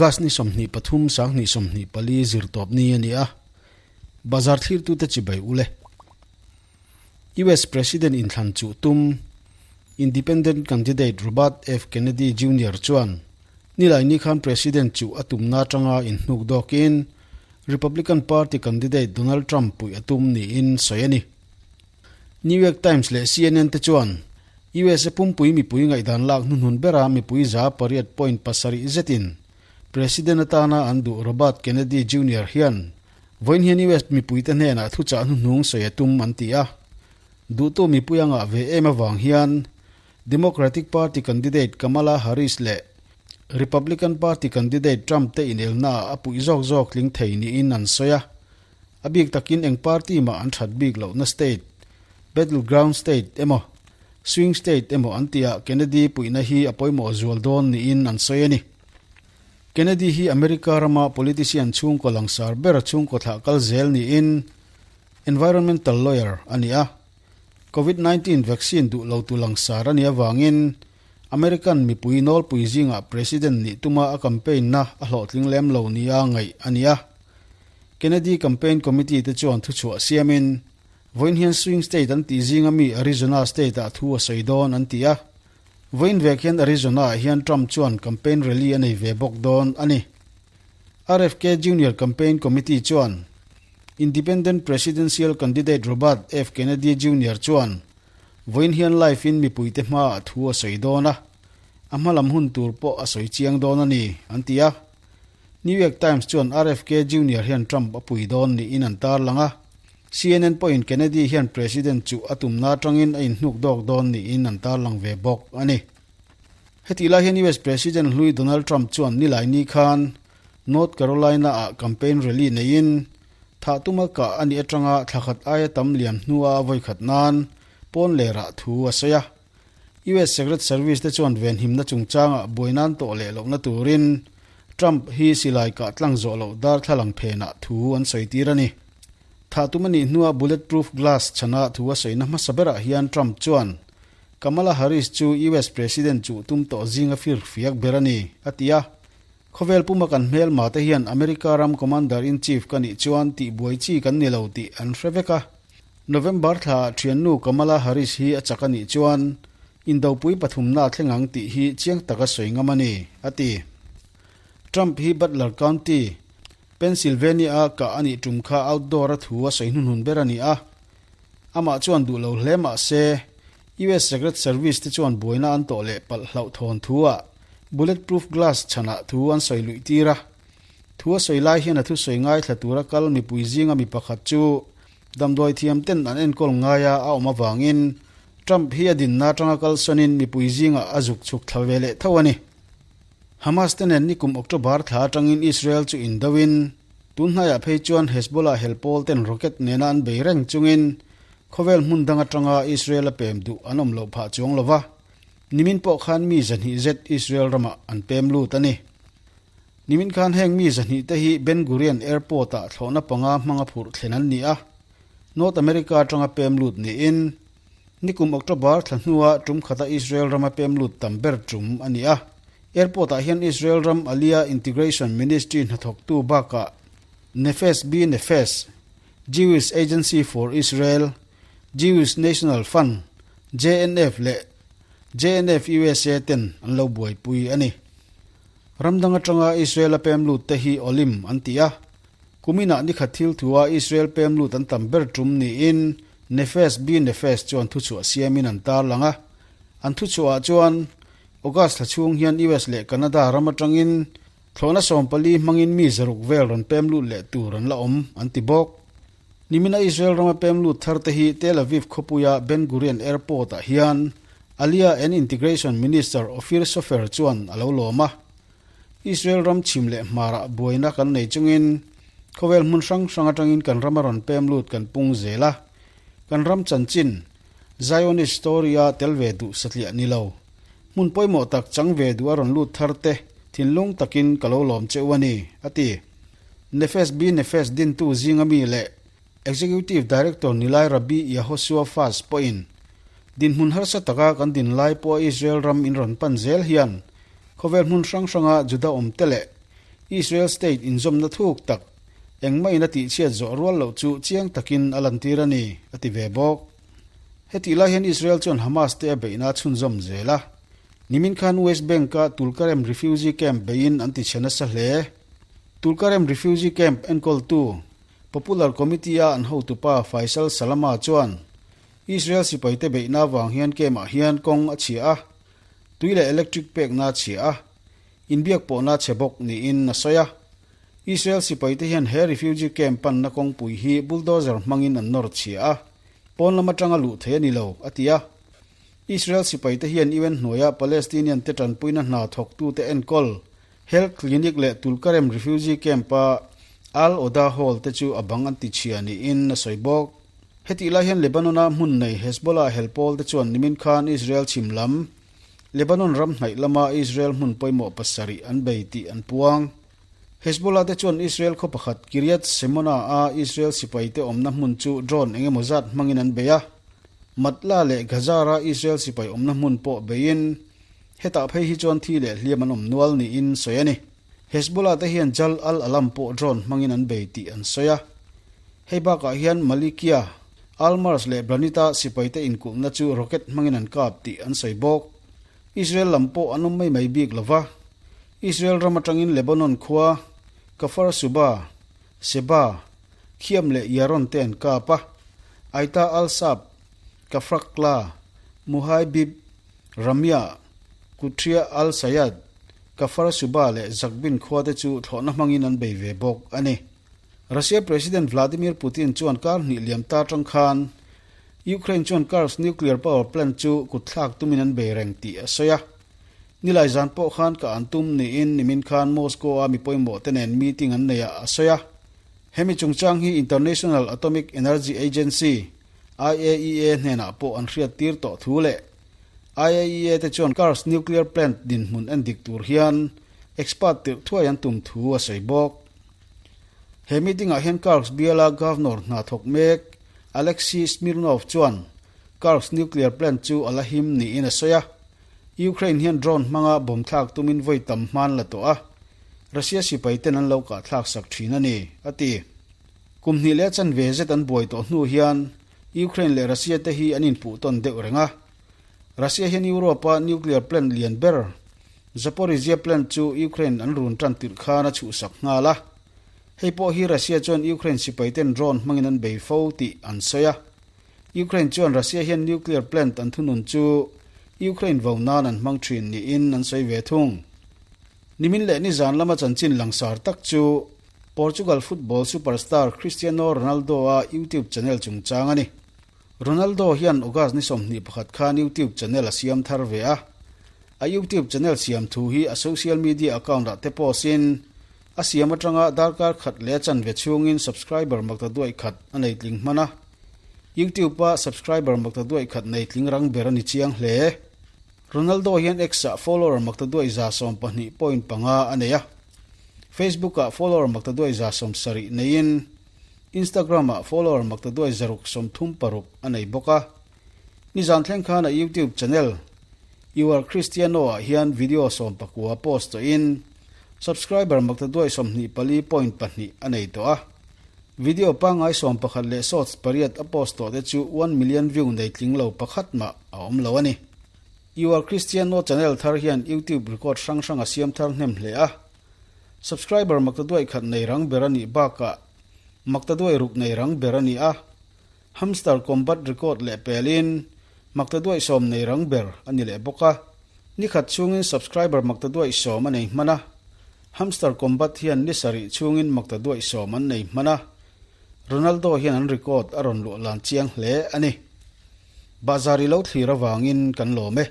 August ni 23 2024 zirtawp ni a ni a, bazar thlirtute chibai ule. US President inthlan chuh tum Independent candidate Robert F Kennedy Junior chuan Nilaini khan President chuh a tumna atanga inhnuk dawkin Republican Party candidate Donald Trump puih a tum niin sawi a ni. New York Times leh CNN te chuan USA pumpui mipui ngaihdan lak hnuhnun bera mipui 8.7 zetin President atana an duh Robert Kennedy Junior hian vawiin hian US mipuite hnenah thuchah hnuhnung sawi a tum an ti a. Duhtu mipui a ngah ve em avang hian Democratic Party candidate Kamala Harris leh Republican Party candidate Trump te inelnaah a puih zawk zawk tling thei niin an sawi a. A bik takin eng party mah an that bik lohna state, battleground state emaw, swing state emaw an tihah Kennedy puihna hi a pawimawh zual dawn niin an sawi a ni. Kennedy hi America rama politician chhungkaw langsar ber chhungkaw thlah kal zel niin environmental lawyer a ni a. Covid 19 vaccine duh lo tu langsar a nih avangin American mipui nawlpui zingah President nih tuma a campaign na a hlawhtling lem lo nia ngaih a ni a. Kennedy campaign committee te chuan thuchhuah siamin vawiin hian swing state an tih zinga mi Arizona state ah thu a sawi dawn an ti a. Vawiin vek hian Arizona ah hian Trump chuan campaign rally a nei ve bawk dawn a ni. RFK Junior campaign committee chuan Independent presidential candidate Robert F Kennedy Junior chuan vawiin hian live in mipuite hmaah thu a sawi dawn a, a hmalam hun tur pawh a sawi chiang dawn a ni, an ti a. New York Times chuan RFK Junior hian Trump a pui dawn niin an tarlang a, CNN pawhin Kennedy hian President chu a tumna atangin a inhnuk dawk dawn niin an tarlang ve bawk a ni. Hetih lai hian US President hlui Donald Trump chuan Nilaini khan North Carolina-ah campaign rally neiin thah tuma kah a nih atanga thla khat aia tam liam hnua a vawi khat nan pawn lerah thu a sawi a. US Secret Service te chuan venhimna chungchangah buai nan tawh leh lohna turin Trump hi silai kah tlang zawh loh darthlalang phenah thu an sawi tir a ni. Thah tum a nih hnua bulletproof glass chhana thu a sawina hmasa berah hian Trump chuan Kamala Harris chu US President chuh tum tawh zinga firfiak ber a ni, a ti a. Khawvel puma kan hmelma te hian America ram Commander in Chief ka nih chuan tih buai chi kan ni lo tih an hre vek a. November thla ah thiannu Kamala Harris hi a chak a nih chuan indopui pathumna a thleng ang tih hi chiang taka sawi ngam a ni, a ti. Trump hi Butler County, Pennsylvania a kah a nih tum kha outdoor a thu a sawi hnuhnun ber a ni a. Amah chuan duh lo hle mah se, US Secret Service te chuan buaina an tawh leh palh hlauhthawn thu ah Bulletproof glass chhanah thu an sawi luih tir a. Thu a sawi lai hian a thusawi ngaithla tura kal mipui zinga mi pakhat chu damdawi thiam ten an enkawl ngaia a awm avangin Trump hi a dinna atanga kalsawnin mipui zingah a zuk chhuk thla ve leh tho a ni. Hamas te nen nikum October thla atangin Israel chu indoin tun hnaiah phei chuan Hezbollah hel pawl ten rocket nena an bei reng chungin khawvel hmun dang atanga Israel a pem duh an awm loh phah chuang lova. Nimin pawh khan mi 200 zet Israel ramah an pem lut a ni. Nimin khan heng mi 200 te hi Ben Gurion Airport ah thlawhna panga hmanga phurh thlen an ni a, North America atanga pem lut niin nikum October thla hnua tum khata Israel rama pem lut tam ber tum a ni a. Airport ah hian Israel ram Aliyah Integration Ministry hnathawktu bakah Nefesh B'Nefesh, Jewish Agency for Israel, Jewish National Fund, JNF, leh JNF USA ten an lo buaipui a ni. Ram dang atanga Israel a pem lut te hi Olim an ti a. Kuminah nikhat thil thua Israel pem lut an tam ber tum niin Nefesh B'Nefesh chuan thuchhuah siamin an tarlang a. An thuchhuahah chuan August thla chhung hian US leh Canada ram atangin thlawhna 14 hmangin mi 600 vel rawn pem lut leh tur an la awm an ti bawk. Nimina Israel rama pem lut thar te hi Tel Aviv khawpuia Ben Gurion Airport ah hian Aliyah and Integration Minister Ofir Sofer chuan a lo lawm a. Israel ram chhim leh hmarah buaina kan nei chungin khawvel hmun hrang hrang atangin kan rama rawn pem lut kan pung zel a. Kan ram chanchin, Zionist story a tel ve duh satliah ni lo. Hmun pawimawh tak chang ve duh a rawn lut thar te thinlung takin ka lo lawm che u a ni, a ti. Nefesh B'Nefesh dintu zinga mi leh Executive Director Nilai Rabbi Yehoshua Fass pawhin, Dinhmun harsa taka kan din lai pawha Israel ram in rawn pan zel hian khawvel hmun hrang hranga Juda awmte leh Israel state inzawmna thuk tak engmah in a tihchhiat zawh rual loh chu chiang takin a lantir a ni, a ti ve bawk. Hetih lai hian Israel chuan Hamas te a beihna a chhunzawm zel a. Nimin khan West Bank-a Tulkarem refugee camp beiin an tichhe nasa hle. Tulkarem refugee camp enkawltu Popular Committee-a an hotupa Faisal Salama chuan Israel sipaite beihna avang hian camp-ah hian kawng a chhia a, tui leh electric pekna a chhia a, inbiak pawhna a chhe bawk niin a sawi a. Israel sipaite hian he refugee camp panna kawngpui hi bulldozer hmangin an nawr chhia a, pawn lam atanga luh thei a ni lo, a ti a. Israel sipaite hian UN hnuaia Palestinian te tanpuina hna thawktute enkawl Health Clinic leh Tulkarem Refugee Camp-a Al Oda Hall te chu a bang an ti chhia niin a sawi bawk. Hetih lai hian Lebanon-a hmun nei Hezbollah helpawl te chuan nimin khan Israel chhim lam, Lebanon ram hnaih lama Israel hmun pawimawh pasarih an bei tih an puang. Hezbollah te chuan Israel khaw pakhat Kiryat Shemona-a Israel sipaite awmna hmun chu drone eng emaw zat hmangin an bei a. Matla leh Gazara Israel sipai awmna hmun pawh beiin hetah phei hi chuan thi leh hliam an awm nual niin sawi a ni. Hezbollah te hian Jal al-Alam pawh drone hmangin an bei tih an sawi a. Hei bakah hian Malikia, Al-Mars leh Branita sipaite inkulhna chu rocket hmangin an kap tih an sawi bawk. Israel lam pawh an awm mai mai bik lo va. Israel ram atangin Lebanon khua Kfar Suba, Seba, Khiam leh Yaron te an kap a, Aita al-Saab, Kafrakla, Muhaibib, Ramia, Kutria al-Sayad, Kfar Suba leh Zakbin khua te chu thlawhna hmangin an bei ve bawk a ni. Russia President Vladimir Putin chuan kar hnih liam ta atang khan Ukraine chuan Kursk nuclear power plant chu kutthlak tumin an bei reng tih a sawi a. Nilai zan pawh khan ka an tum niin nimin khan Moscow-a mi pawimawh te nen meeting an nei ah a sawi a. Hemi chungchang hi International Atomic Energy Agency, IAEA, hnenah pawh an hriat tir tawh thu leh IAEA te chuan Kursk nuclear plant dinhmun en dik tur hian expert tirh thuai an tum thu a sawi bawk. He meeting ah hian Kursk biala Governor hna thawk mek Alexei Smirnov chuan Kursk nuclear plant chu a la him niin a sawi a. Ukraine hian drone hmanga bomb thlak tumin vawi tam hman la tawh a, Russia sipai ten an lo kah thlak sak thin a ni, a ti. Kum hnih leh chanve zet an buai tawh hnu hian Ukraine leh Russia te hi an inpuh tawn deuh reng a. Russia hian Europe-a nuclear plant lian ber Zaporizhzhia plant chu Ukraine an run tan tirh khan a chhuhsak nghal a. Hei pawh hi Russia chuan Ukraine sipai ten drone hmangin an bei fo tih an sawi a. Ukraine chuan Russia hian nuclear plant an thunun chu Ukraine vo nan an hmang thin niin an sawi ve thung. Nimin leh nizan lama chanchin langsar tak chu Portugal football superstar Cristiano Ronaldo-a YouTube channel chungchang a ni. Ronaldo hian August ni 21 khan YouTube channel a siam thar ve a. A YouTube channel siam thu hi a social media account-ah te post-in a siam atanga darkar khat leh a chanve chhungin subscriber makta duaih khat a nei tling hman a. YouTube-a subscriber makta duaih khat nei tling rang ber a ni chiang hle. Ronaldo hian X-ah follower makta duaih 12.5 a nei a. Facebook-ah follower makta duaih 70 neiin Instagram-ah follower makta duaih 636 a nei bawk a. Nizan thleng khan a YouTube channel You Are Cristiano ah hian video 19 post tawhin subscriber makta duaih 24.2 a nei tawh a. Video pangngai 11 leh shorts pariat a post tawh te chu one million view nei tling lo pakhat mah a awm lo a ni. You Are Cristiano channel thar hian YouTube record hrang hrang a siam thar hnem hle a. Subscriber makta duaih khat nei rang ber a nih bakah makta duaih ruk nei rang ber a ni a. Hamster Kombat record leh pelin makta duaih sawm nei rang ber a ni leh bawk a. Ni khat chhungin subscriber makta duaih sawm a nei hman a. Hamster Kombat hian ni sarih chhungin makta duaih sawm an nei hman a. Ronaldo hian an record a rawn luah lan chiang hle a ni. Bahzar i lo thlir avangin kan lawm e.